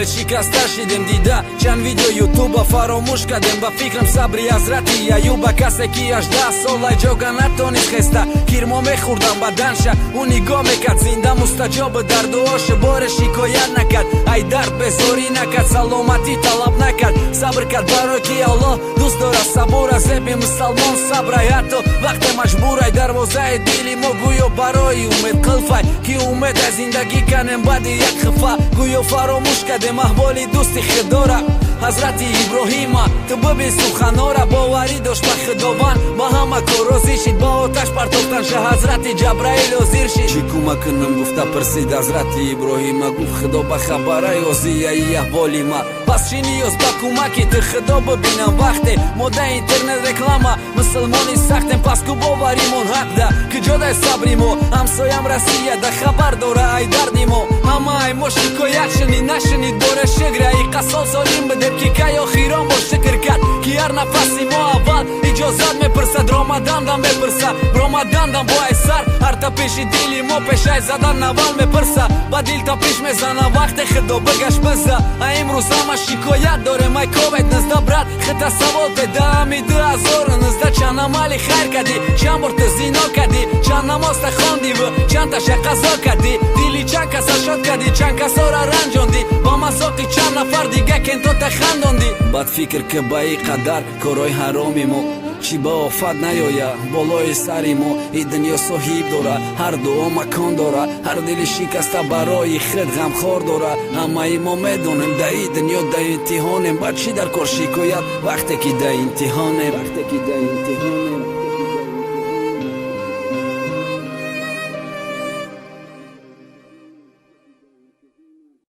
Умед шикаста шидем, дида чанд видео Ютуба фаромӯш кардем. Ба фикрам, сабри ҳазрати Аюба, касе ки 18 солай ҷога натонист хеста, кирмо мехӯрдам баданша, ӯ нигоҳ мекард зинда, мустаҷоба дар дуоша, боре шикоят накард, ай дард безорӣ накард, саломатӣ талаб накард, сабр кард, барое ки Аллоҳ дӯст дорад сабура. Зеби мусалмон сабрай, ҳатто вақте маҷбурай. Дарвозаи дили мо гӯё барои умед қилфай, ки умед аз зиндагӣ канем баъди як хифа. Гӯё фаромӯш кардем аҳволи дӯсти худора, ҳазрати Иброҳима. Ту бибин суханора: боварӣ дошт ба Худованд, ба ҳама кор розӣ шид, ба оташ партофтанша ҳазрати Ҷабраил ҳозир шид. Чӣ кӯмак кунам, гуфта пурсид ҳазрати Иброҳима. Гуфт: «Худо ба хабарай озияи аҳволи ма, пас чӣ ниёз ба кӯмаки ту? Худо бибинам вақте мо да интернет реклама мусулмони сахтем, пас ку боваримон ҳақда? Куҷодай сабри мо? Ҳамсоям Россия да хабар дора ай дарди мо. Ҳама ай мо шикоят шунид, нашунид, боре шукра. Иқа сол солим бидем, ки кай охирон бо шукр кард, ки ҳар нафаси мо аввал иҷозат мепурсад, ромадандам мепурса, ромадандам бо ай сар. Ҳар тапиши дили мо пешай задан аввал мепурса, ба дил тапиш мезана вақте худо бигаш биза. А имрӯз ҳама шикоят дорем ай ковид 19. Брат, хита савол те: даами 2019 чанд амали хайр кардӣ? Чанд бор ту зино кардӣ? Чанд намозта хондиву чанд таша қазо кардӣ? Дили чанд каса шод кардӣ, чанд касора ранҷондӣ? Ба масоқи чанд нафар дига кентота хандондӣ? Бад фикр ки ба и қадар корҳои ҳароми мо чӣ ба офат наёя болои сари мо. И дунё соҳиб дора, ҳар дуо макон дора, ҳар дили шикаста барои худ ғамхор дора. Ҳамаи мо медонем, да и дунё да имтиҳонем. Ба чӣ дар кор шикоят, вақте ки да имтиҳонем, вақте ки да имтиҳонем?